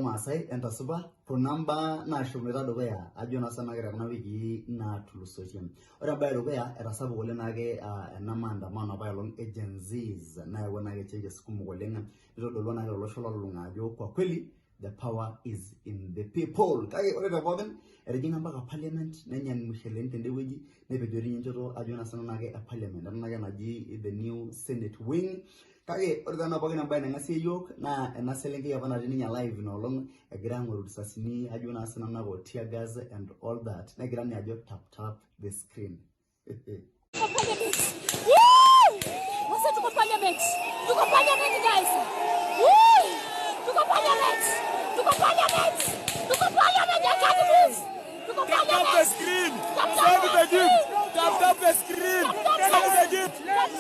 lormaasai entasupa kuna mbaa naashomoita dukuya ajo naa sinanu te kuna wikii naatulusoitie. Ore embae edukuya etasapuka oleng naake ena maandamano apaelong e Gen Zs nayawua naake changes kumok oleng nitodolua naake tolosho lolulung'a ajo kwa kweli the power is in the people. Kake ore te pookin etijing'a mpaka parliament nenya irmusheleni tende wueji nepejori ninye enchoto ajo naa sinanu naake e parliament ena naake naji the new senate wing. Kake ore taa ena pookin embae naing'asie iyiook naa ena selenkei apa natii ninye live ina olong egira aang'oru irisasini ajo naa sinanu naake o tear gas and all that negira ninye ajo tap tap the screen. Wase tuko parliament. Tuko parliament guys. Woo! Tuko parliament. Tuko parliament. Tuko parliament. I can't move. Tuko Tap tap the parliament. screen. Tap Send tap the gift. Tap tap the screen. Send the gift.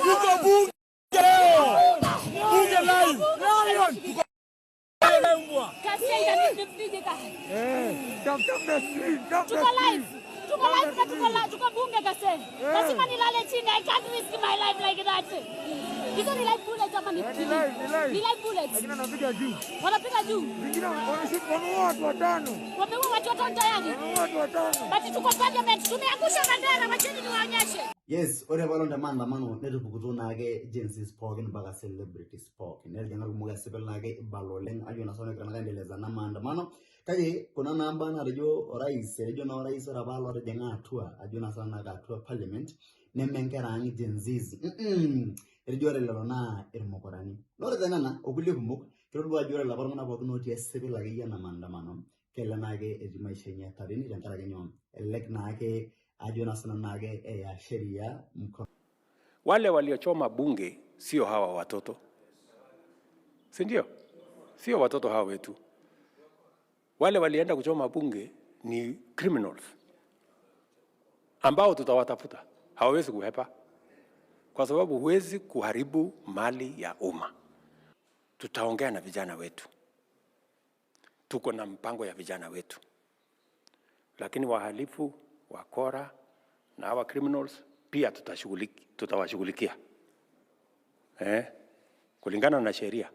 Tuko bunge leo. Bunge live. Tuko mbwa. Tap tap the screen. Tap the Tuko live. screen. Tuko live na tuko la, tuko bunge kase. Lazima nilale chini. I can't risk my life like that. Hizo ni live bullets ama ni Eh, ni live, ni live. Ni live bullets. Lakini anapiga juu. Wanapiga juu. Wengine wameua watu watano. Wameua watu watano tayari. Wameua watu watano. But tuko parliament. Tumeangusha bendera, wacheni niwaonyeshe. Yes, ore apaelong te maandamano netupukutuo naake Gen Zs pookin mpaka celebrities pookin. Netijing'a irkumok esipil naake ibala oleng ajo naa sinanu egira naake aendeleza ena maandamano. Kake kuna naa mbaa naatejo orais, etejo naa orais ore apa lootijing'a atua ajo naa sinanu naake atua parliament neme nkera ang Gen Zs. Etejo ore lelo naa irmukurani. Naa ore tenena okulie kumok kitodolu ajo ore lapa tung'anak pookin otii esipil akeyie ena maandamano kelelek naake etii maisha enye hatarini tenkaraki nyoo elelek naake ajo naa sinanu naake eya sheria mkono. Wale waliochoma bunge sio hawa watoto, si ndio? Sio watoto hawa wetu. Wale walienda kuchoma bunge ni criminals ambao tutawatafuta, hawawezi kuhepa, kwa sababu huwezi kuharibu mali ya umma. Tutaongea na vijana wetu, tuko na mpango ya vijana wetu, lakini wahalifu, wakora na hawa criminals pia tutawashughulikia kulingana na sheria.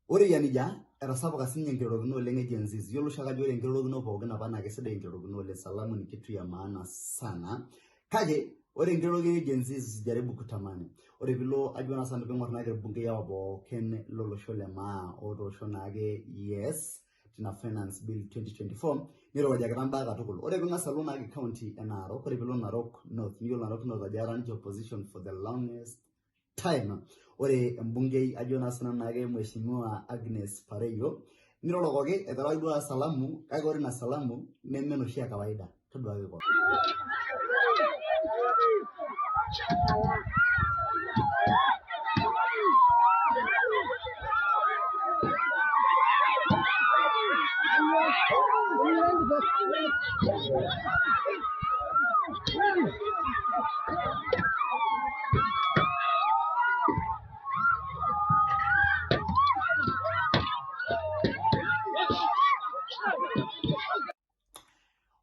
Ore eyia nejia, etasapuka sininye enkirorokino oleng e Gen Zs. Iyiolo oshiake ajo ore enkirorokino pookin apa naa kesidai enkirorokino oleng, salamu ni kitu ya maana sana. Kake ore enkirorokino e Gen Zs jaribu kutamani. Ore piilo ajo naa sinanu piing'or naake irbungei apa pookin lolosho le maa otoosho naake yes tina finance bill 2024 nirowuajakita mbaa katukul. Ore piing'as alo naake county e Narok, ore piilo Narok North, niyiolo Narok North ajo eeta ninche opposition for the longest time. Ore embungei ajo naa sinanu naake Mheshimiwa Agnes Pareyo nirorokoki eterewaki duo salamu kake ore ina salamu neme enoshi e kawaida. Toduaki kewon.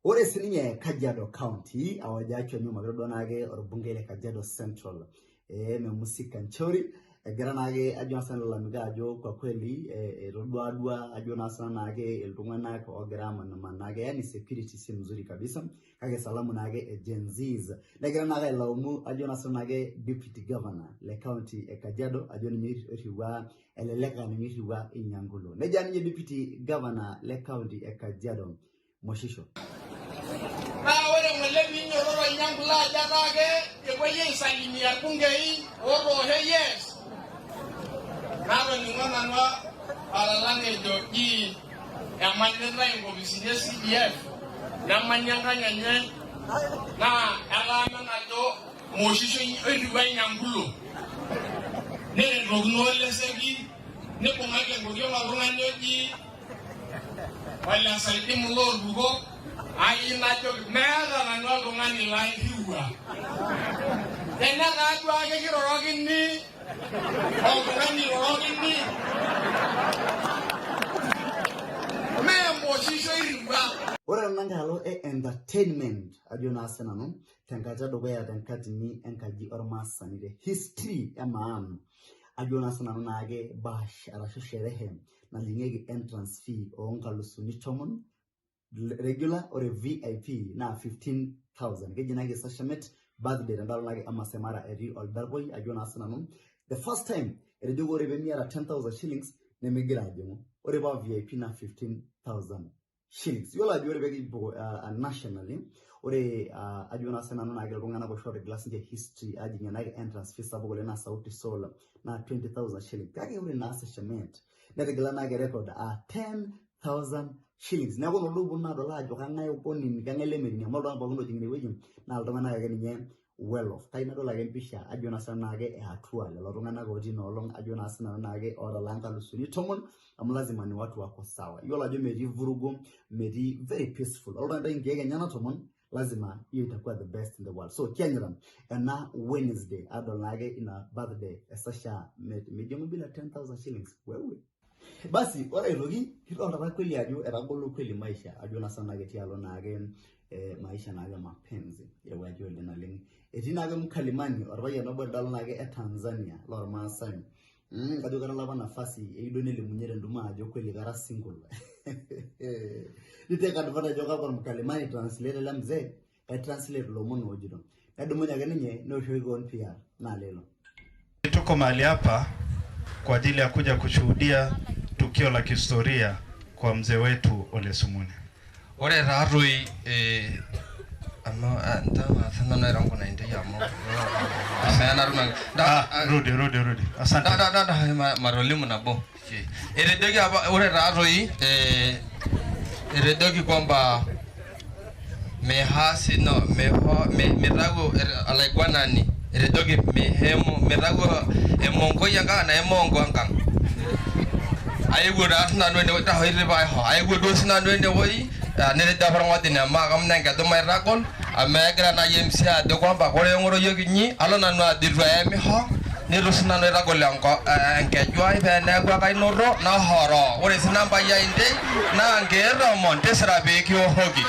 Ore sininye Kajiado County awajaachwa nyuma kitodua naake orbungei le Kajiado Central Memusi Kanchori egira naake ajo naa sinanu ailalamika ajo kwa kweli etodua dua ajo naa sinanu naake iltung'anak oogira amanimana naake yani security si mzuri kabisa kake salamu naake e Gen Zs negira naake ailaumu ajo naa sinanu naake deputy governor le county e Kajiado ajo ninye oirriwaa elelek aa ninye oirriwaa Inyangulo. Nejia ninye deputy governor le county e Kajiado Moshisho. Naa ore ng'ole piinyototo Inyangulo ajo etaa ke epuoi aisalimia irbungei otoosho yes, natoning'o nanu olalang ejo ji emanyitae inkopisini e CDF nemanyi enkang enye naa etaa menajo Moshisho oirriwua Inyangulo neretokino Oleseki nibung'aki enkoriong oltung'ani oji Ole Saidimu loorbuko ayieu najoki meeta nanu oltung'ani lairriwua. Tenetaa duake kirorokini oltung'ani oirorokini mee Moshisho oirriwua. Ore tenankae alo e entertainment ajo naa sinanu tenkata edukuya tenkatini enkaji ormaasani te history e maa ajo naa sinanu naake bash arashu sherehe Najing'ieki entrance fee oo nkalusuni 10 regular, ore VIP naa 15,000. Keji naake Sasha Met birthday tendalo naake e Maasai Mara etii olbelboy ajo naa sinanu. The first time etejoki ore pemiata 10,000 shillings nemigira ajing'u. Ore paa VIP naa 15,000 shillings. Yiolo ajo ore pekipuo nationally, ore ajo naa sinanu naake iltung'anak oshi otigila sinche history ajing'ie naake entrance fee sapuk oleng naa Sauti Sol naa 20,000 shillings. Kake ore naa Sasha Met netigila naake record a 10,000 shillings. Neeku ina duo ponu adol ajo kang'ae oponini, kang'ae lemerini amu iltung'anak pookin ojing inewueji naa iltung'anak ake ninye well off. Kayieu nadol ake empisha ajo naa sinanu naake e hatua lelo tung'anak otii ina olong ajo naa sinanu naake otalaa nkalusuni 10 amu lazima ni watu wako sawa. Yiolo ajo metii vurugu, metii very peaceful. Oltung'ani oitayu nkeek enyenak 10 lazima hiyo itakuwa the best in the world. So kianyita ena Wednesday adol naake ina birthday e Sasha Met. Mijing'u bila 10,000 shillings wewe. Basi ore aitoki kidolta taa kweli ajo etagolo kweli maisha ajo naa sinanu naake tialo naake maisha naake mapenzi irowuaja oleng naleng. Etii naake mkalimani orpayian obo tendalo naake e Tanzania lormaasai. Kajo katalapa nafasi eyieu duo nelimunye tentumo ajo kweli kara single. Nitake advantage ajo kakwa mkalimani translate ele mzee, kai translate ilomon oojito. Nedumunye ake ninye neoshoki koon PR naa lelo. Tuko mahali hapa kwa ajili ya kuja kushuhudia tukio la kihistoria kwa mzee wetu Ole Sumune. Ore taatoi amu ntama naira nkuna intei amu amu Ah, rudi rudi rudi. Asante. Da da da matolimu nabo. Etejoki apa ore taatoi etejoki kwamba mehasi no meho mitau alaiguanani etejoki mihemu mitau emonkoi enkang na emonko enkang. Aewuo taa sinanu enewueji taho itipa aiho aewuo duo sinanu enewueji netejo apa orng'ojine amaa kamna enkeju maitagol amu egira naaji MC ajo kwamba ore eng'oroyioki inyi alo nanu ajo eitu ayamiho nitu sinanu aitagol enkeju ai pee eneeku ake ainoto nahoroo. Ore sii nambai ainei naa 90 tisira pee kioshoki.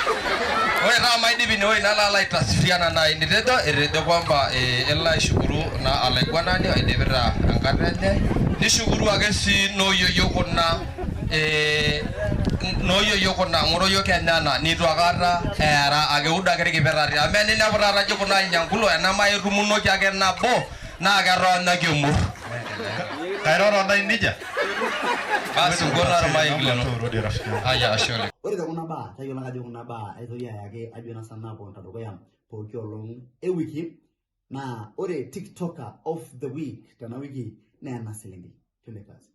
Ore taa maidip inewueji nalo alo aitasiriana naaji nitejo etejo kwamba elo aishukuru na alaiguanani oidipita enkata enye nishukuru ake sii nooyieyio kuna nooyieyio kuna ng'oroyiok enyana nitu akata eara akeudo ake irkipetati amu eninepu taata ijo kuna inyangulo enemaitumunoki ake nabo naa ketoonyaki emur. Kairoro nai nija. Basi ngona ormaik lino. Turudi rafiki yangu. Aya ashe oleng. Ore te kuna baa tayiolo ake ajo kuna baa aitoki ayaki ajo naa sinanu naaponita dukuya pooki olong ewiki naa ore TikToker of the week tena wiki naa ena selenkei. Twende kazi.